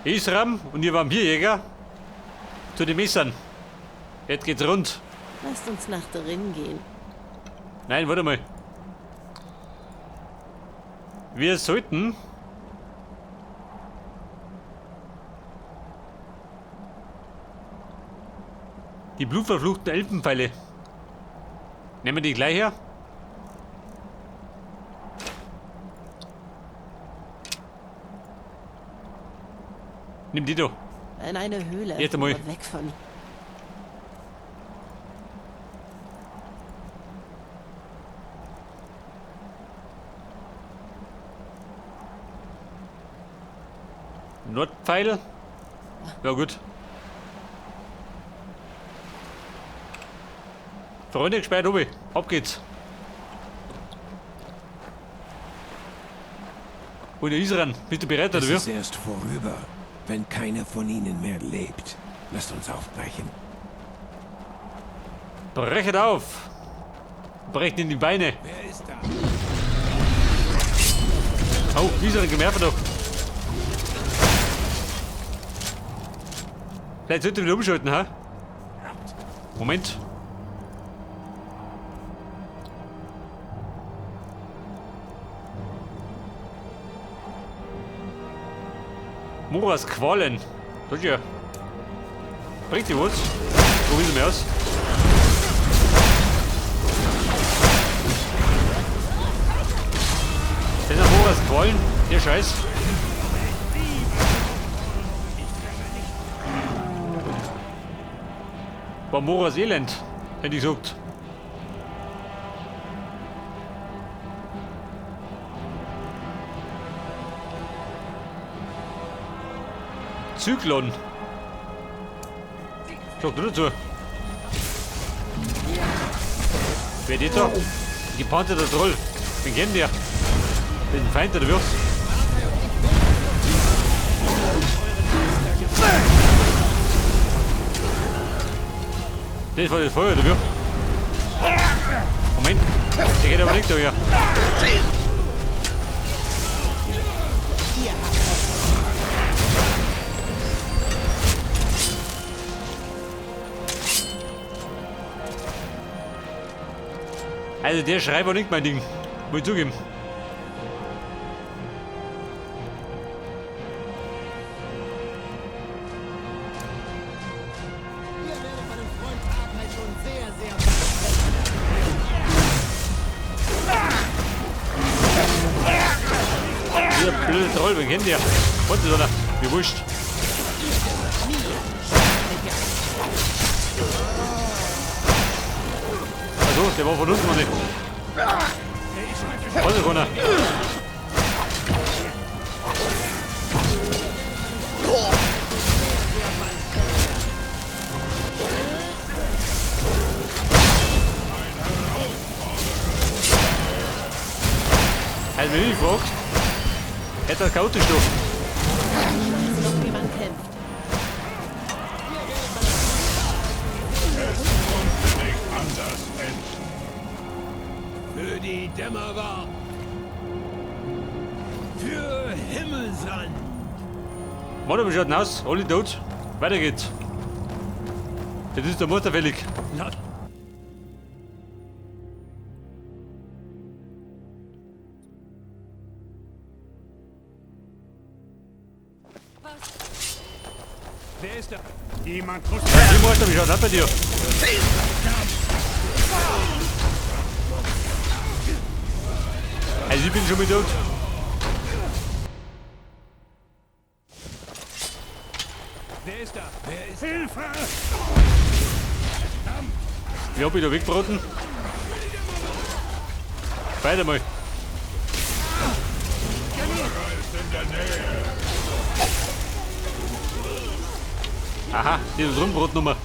Isram und ihr Vampirjäger zu den Messern. Jetzt geht's rund. Lasst uns nach drin gehen. Nein, warte mal. Wir sollten die blutverfluchten Elfenpfeile. Nehmen wir die gleich her. Nimm die da. In eine Höhle. Jetzt einmal. Aber weg von. Nordpfeil. Ja gut. Freunde, gesperrt oben. Ab geht's. Und der Isran, bist du bereit, oder Es wie? ist erst vorüber, wenn keiner von ihnen mehr lebt. Lasst uns aufbrechen. Brechet auf! Brecht in die Beine! Wer ist da? Oh, Isran, komm her da! Vielleicht sollte ich wieder umschalten, ha? Moment. Moras Qualen. Das ist ja. Bringt die was? Probieren wir aus. Das sind Moras Qualen. Der Scheiß. War Moras Elend, hätte ich gesagt. Zyklon. Sag du dazu. Wer die da? Gepanzerter Troll. Wen kennt der? Das ist ein Feind oder was? Das war das Feuer, oder wie? Moment, der geht aber nicht da her. Also der Schrei war nicht mein Ding. Muss ich zugeben. Ihr werdet meinem Freund Arkai schon sehr, sehr Dieser blöde Troll, wen kennt der? Warte, sondern mir wurscht. Also, der war von unten noch nicht. Also, Connor. Also, wenn du mich fragst, hätte er chaotisch doch. Ich weiß noch, wie man kämpft. Anders enden. Für die Dämmerer. Für Himmelsrand. Warte, wie schaut denn aus? Alle tot. Weiter geht's. Jetzt ist der Motor fällig. Wer ist da? Jemand muss. Die Meister, wie schaut das bei dir? Also ich bin schon mit tot. Wer ist da? Wer ist Hilfe! Wie hab ich da weggebraten? Weiter mal. Aha, die ist Rundbrotnummer.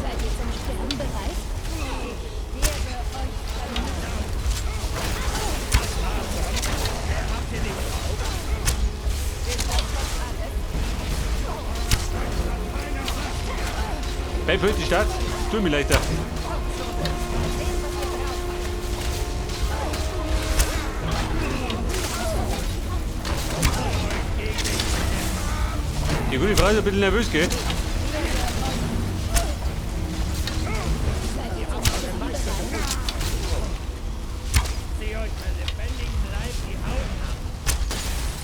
Seid ihr zum Sterben bereit? Ich werde euch vernichten. Bleib heute die Stadt. Tu mir leichter. Die gute Frau ist ein bisschen nervös, gell? Zieh euch bei lebendigem Leib die Haut ab.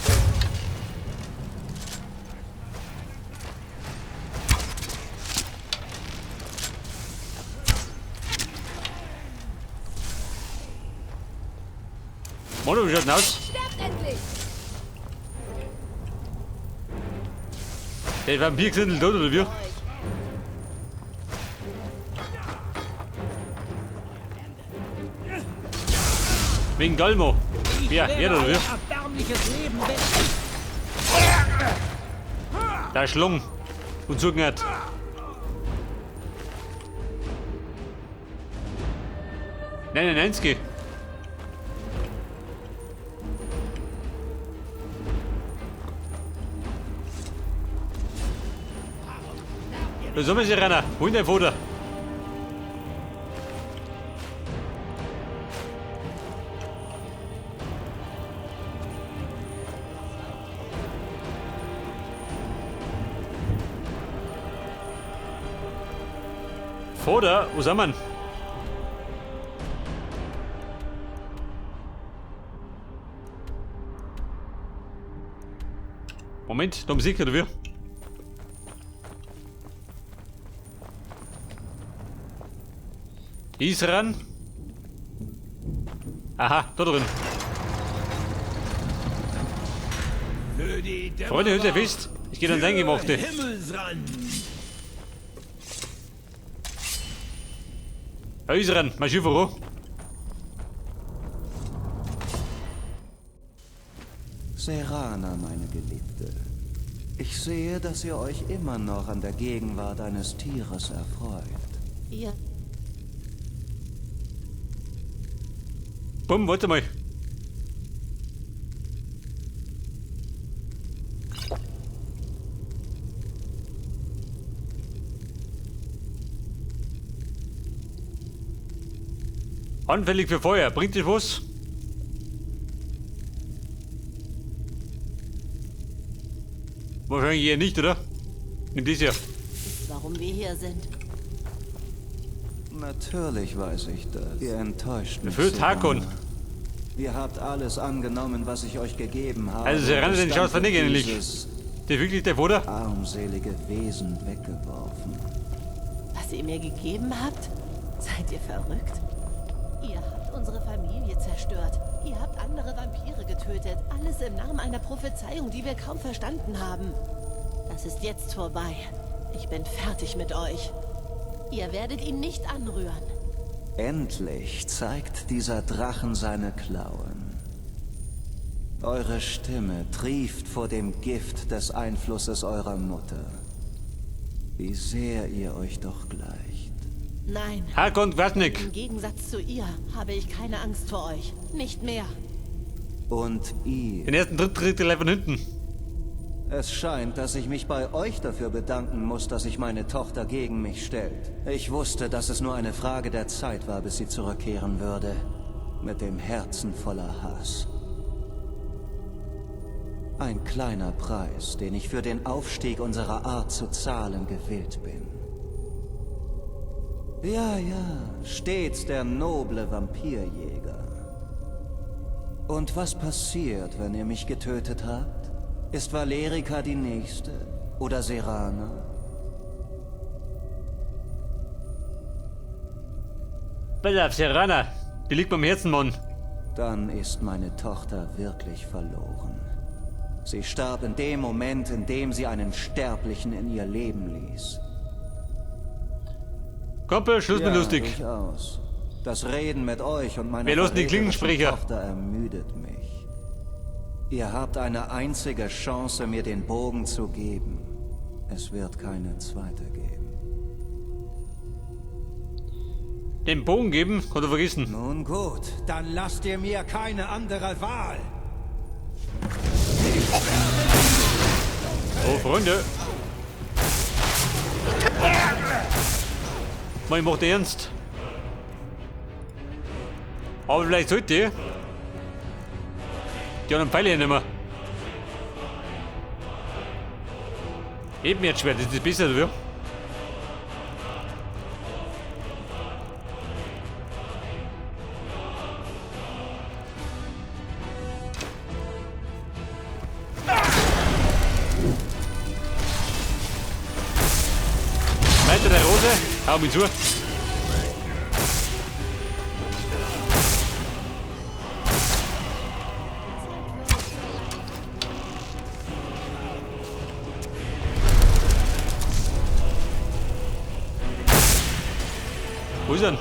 Mann, wie schaut denn aus? Sterbt endlich! Der Vampir sind tot, oder wie? Wegen Galmo. Ja, ja, oder wie? Da Schlung. Und zugehört. 99. Da soll man sich rein. Wo ist dein Vater? Vater, wo sind wir denn? Moment, da Musik oder wie? Isran? Aha, da drin. Für die Freunde, hört ihr fest. Ich gehe ans Eingemachte. Himmelsrand. Isran, marsch voran. Serana, meine Geliebte. Ich sehe, dass ihr euch immer noch an der Gegenwart eines Tieres erfreut. Ihr Bumm, warte mal. Anfällig für Feuer. Bringt dich was? Wahrscheinlich eher nicht, oder? Nimm dies hier. Warum wir hier sind. Natürlich weiß ich das. Ihr enttäuscht mich. Fürst Hakon. Serana. Ihr habt alles angenommen, was ich euch gegeben habe. Also Serana, und den es schaut dann nicht für ähnlich. dieses Der wirklich der Vater? armselige Wesen weggeworfen. Was ihr mir gegeben habt? Seid ihr verrückt? Ihr habt unsere Familie zerstört. Ihr habt andere Vampire getötet. Alles im Namen einer Prophezeiung, die wir kaum verstanden haben. Das ist jetzt vorbei. Ich bin fertig mit euch. Ihr werdet ihn nicht anrühren. Endlich zeigt dieser Drachen seine Klauen. Eure Stimme trieft vor dem Gift des Einflusses eurer Mutter. Wie sehr ihr euch doch gleicht. Nein. Hakon Kwasnik. Im Gegensatz zu ihr habe ich keine Angst vor euch. Nicht mehr. Und ihr. Den ersten Tritt kriegt ihr gleich von hinten. Es scheint, dass ich mich bei euch dafür bedanken muss, dass sich meine Tochter gegen mich stellt. Ich wusste, dass es nur eine Frage der Zeit war, bis sie zurückkehren würde. Mit dem Herzen voller Hass. Ein kleiner Preis, den ich für den Aufstieg unserer Art zu zahlen gewillt bin. Ja, ja, stets der noble Vampirjäger. Und was passiert, wenn ihr mich getötet habt? Ist Valerica die nächste? Oder Serana? Pass auf, Serana. Die liegt beim Herzen, Mann. Dann ist meine Tochter wirklich verloren. Sie starb in dem Moment, in dem sie einen Sterblichen in ihr Leben ließ. Kumpel, Schluss mit Ja, lustig. durchaus. Das Reden mit euch und meiner Wer los die verräterischen Klingensprecher? Tochter ermüdet mich. Ihr habt eine einzige Chance, mir den Bogen zu geben. Es wird keine zweite geben. Den Bogen geben? Kann du vergessen. Nun gut, Dann lasst ihr mir keine andere Wahl. Oh, Freunde. Man, ich mach ernst. Aber vielleicht sollte ich. Die anderen Pfeile nicht mehr. Eben jetzt schwer, das ist besser dafür. Weiter der Rose, hau mich zu. Wo ist er?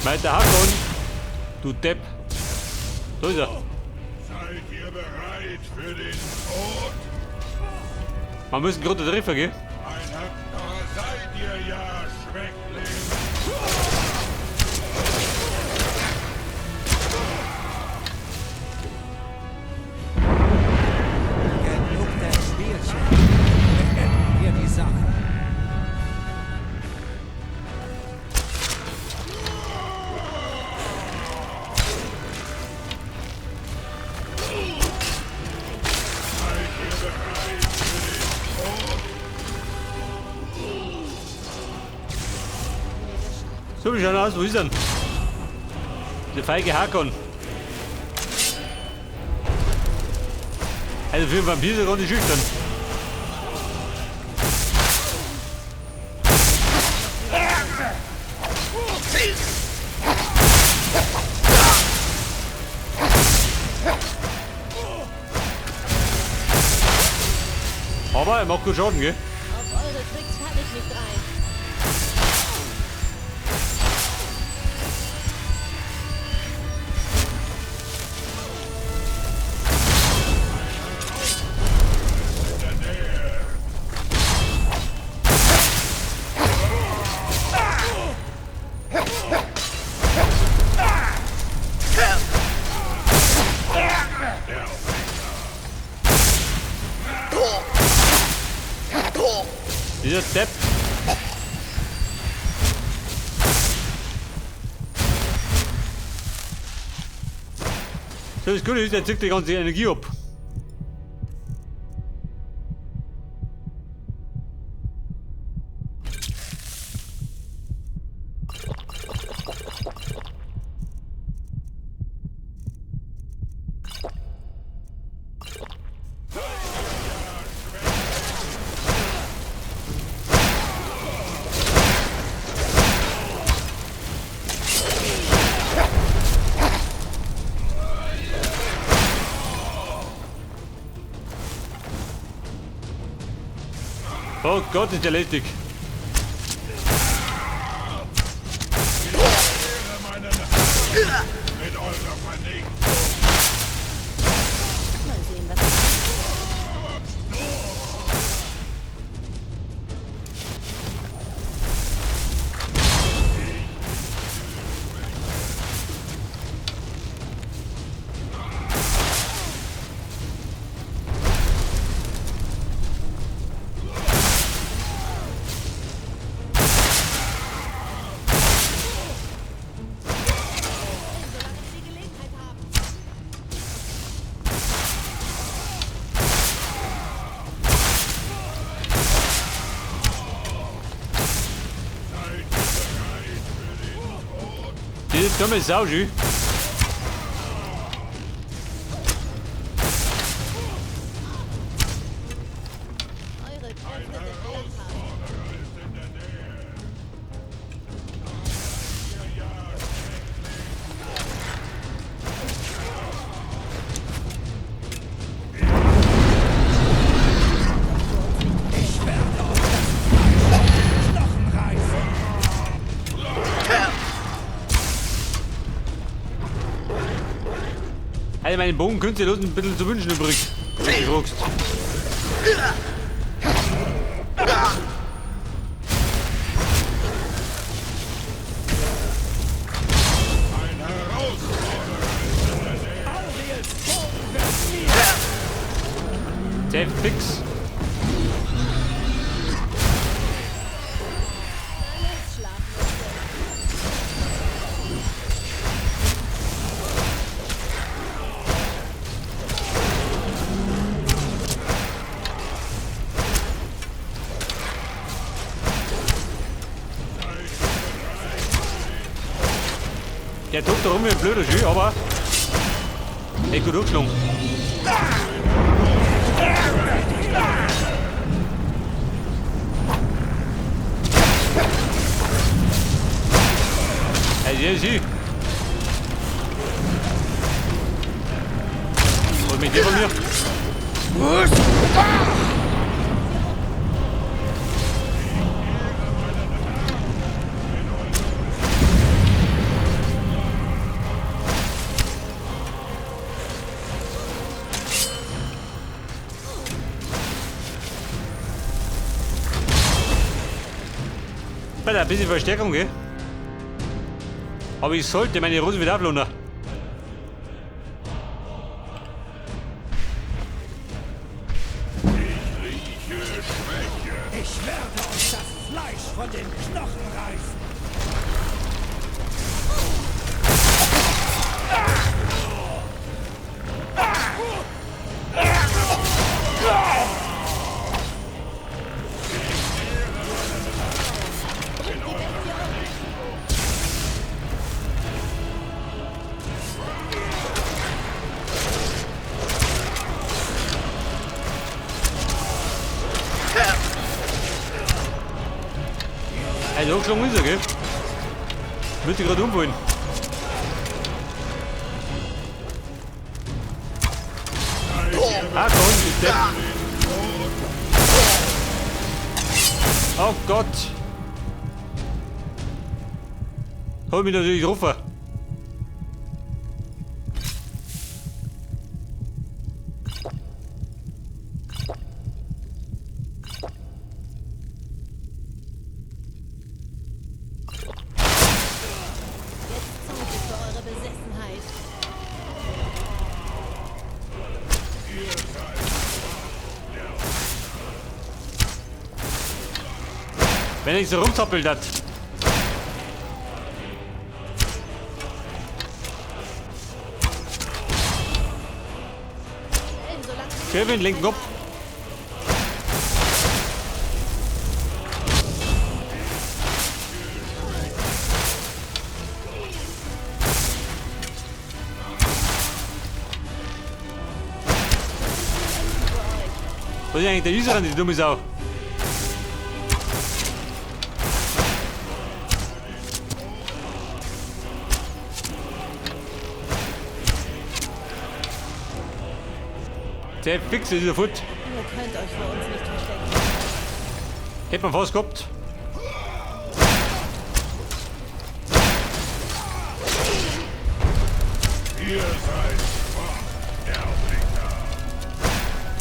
Meister Hakon, du Depp. Da ist er. Seid ihr bereit für den Tod? Wir müssen gerade treffen, gell? Seid ihr ja, Schwächling! Genug der Spielchen. Beenden wir die Sache. So, wie schaut aus? Wo ist er denn? Der feige Hakon. Also für einen Vampir ist er gar nicht schüchtern. Aber er macht gut Schaden, gell? Auf eure Tricks falle ich nicht rein. Dieser Depp. So, das Gute ist, er zieht die ganze Energie ab. Oh Gott, ist der lästig. Mit eurer Vernichtung. Mal sehen, was Solange wir die Gelegenheit haben. Diese dumme Sau, Jü. Eure Kräfte sind lachhaft. Ich werde euch das Fleisch aus den Knochen reißen. Also meinen Bogen könnt ihr los ein bisschen zu wünschen übrig. Wenn du fragst. Ein Herausforderer ist in der Nähe. Auriels Bogen wird mir. Sehr fix. Na los, Schlafmütze. Der tobt da rum wie ein blöder Schü, aber echt gut angeschlagen. Also hier ist sie. Was mit dir von mir? Ein bisschen Verstärkung, gell? Aber ich sollte meine Rose wieder ablohnen. Ich rieche Schwäche. Ich werde euch das Fleisch von den Knochen reißen. Also angeschlagen ist er, gell? Würde ich gerade umfallen. Ah, komm, ich Depp. Oh Gott. Hol mich natürlich getroffen. Jetzt zahlt ihr für eure Besessenheit. Wenn ich so rumzappelt hat. Kevin, linken Kopf. Was ist eigentlich der User an, die dumme Sau? Der Fix ist wieder fort. Ihr könnt euch vor uns nicht verstecken. Hätte man fast gehabt. Ihr seid schwach, Erblicker.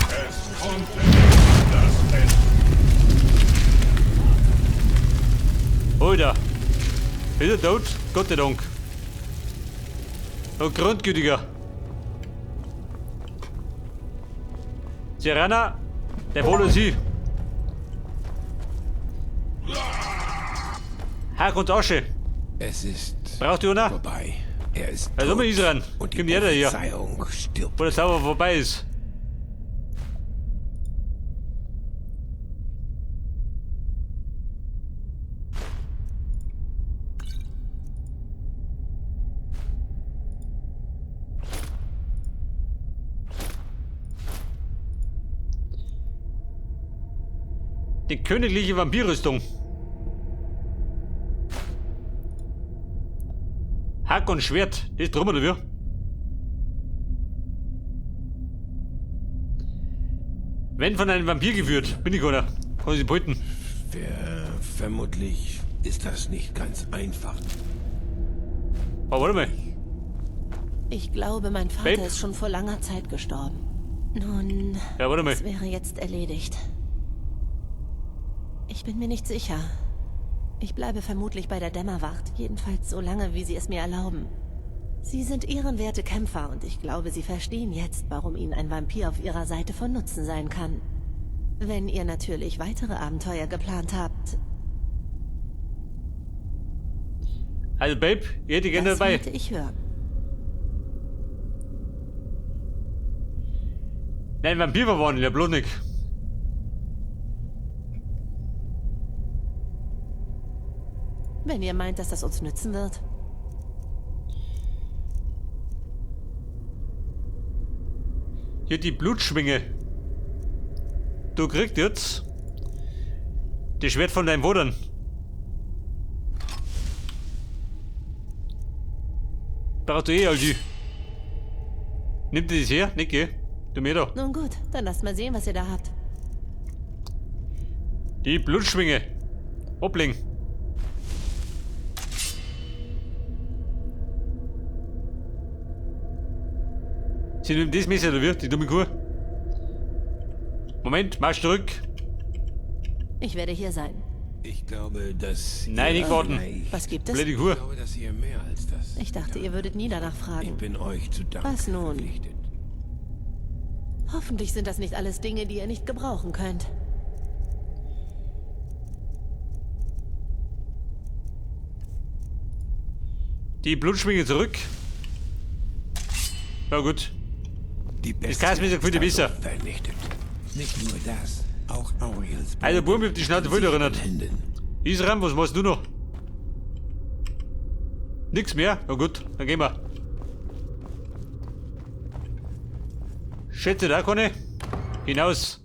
Es konnte nicht anders enden. Alter. Ist er tot? Gott sei Dank. Oh, grundgütiger. Serana, der wohl sie. Hack und Asche. Es ist Braucht ihr einer? vorbei. Er ist Also tot. mit Israel. Und die Kommt jeder hier. Prophezeiung stirbt. Wo der Zauber vorbei ist. Die königliche Vampirrüstung. Hack und Schwert, das ist drum oder wie? Wenn von einem Vampir geführt, bin ich keiner. Kann ich sie behalten. Vermutlich ist das nicht ganz einfach. Aber warte mal. Ich glaube, mein Vater Babe? ist schon vor langer Zeit gestorben. Nun, Ja, warte mal. das wäre jetzt erledigt. Ich bin mir nicht sicher. Ich bleibe vermutlich bei der Dämmerwacht, jedenfalls so lange, wie sie es mir erlauben. Sie sind ehrenwerte Kämpfer und ich glaube, sie verstehen jetzt, warum ihnen ein Vampir auf ihrer Seite von Nutzen sein kann. Wenn ihr natürlich weitere Abenteuer geplant habt, Also Babe, ich hätte gerne das dabei. wollte ich hören. Nein, Vampir verwandeln, ja bloß nicht. Wenn ihr meint, dass das uns nützen wird. Hier die Blutschwinge. Du kriegst jetzt das Schwert von deinem Wodern. Brauchst du eh all die. Nimmt ihr das her? Nicht, gell? Du mir da. Nun gut, dann lasst mal sehen, was ihr da habt. Die Blutschwinge. Ablegen. Sie nimmt das Messer oder wie? Die dumme Kuh. Moment, marsch zurück. Ich werde hier sein. Ich glaube, dass. Nein, nicht warten. Was gibt es? Blöde Kuh. Ich glaube, dass ihr mehr als das. Ich dachte, ihr würdet nie danach fragen. Ich bin euch zu Dank Was nun? verpflichtet. Hoffentlich sind das nicht alles Dinge, die ihr nicht gebrauchen könnt. Die Blutschwinge zurück. Na gut. Die Das Kassenmesser gefällt dir besser. Vernichtet. Nicht nur das, auch Auriels Also Bub, ich hab die Schnauze voll erinnert. Isram, was machst du noch? Nix mehr? Na gut, dann gehen wir. Schätze da keine? Hinaus.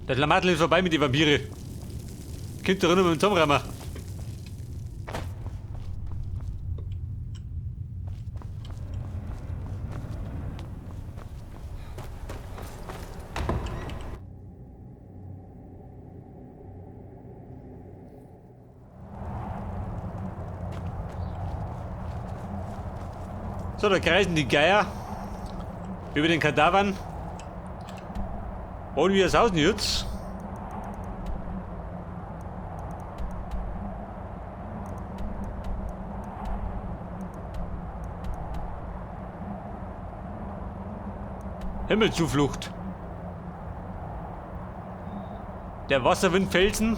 Der Schlamassel ist vorbei mit den Vampire. Kind da mit dem Zusammenrammer. So, da kreisen die Geier über den Kadavern. Und wir sausen jetzt. Himmelzuflucht. Der Wasserwindfelsen.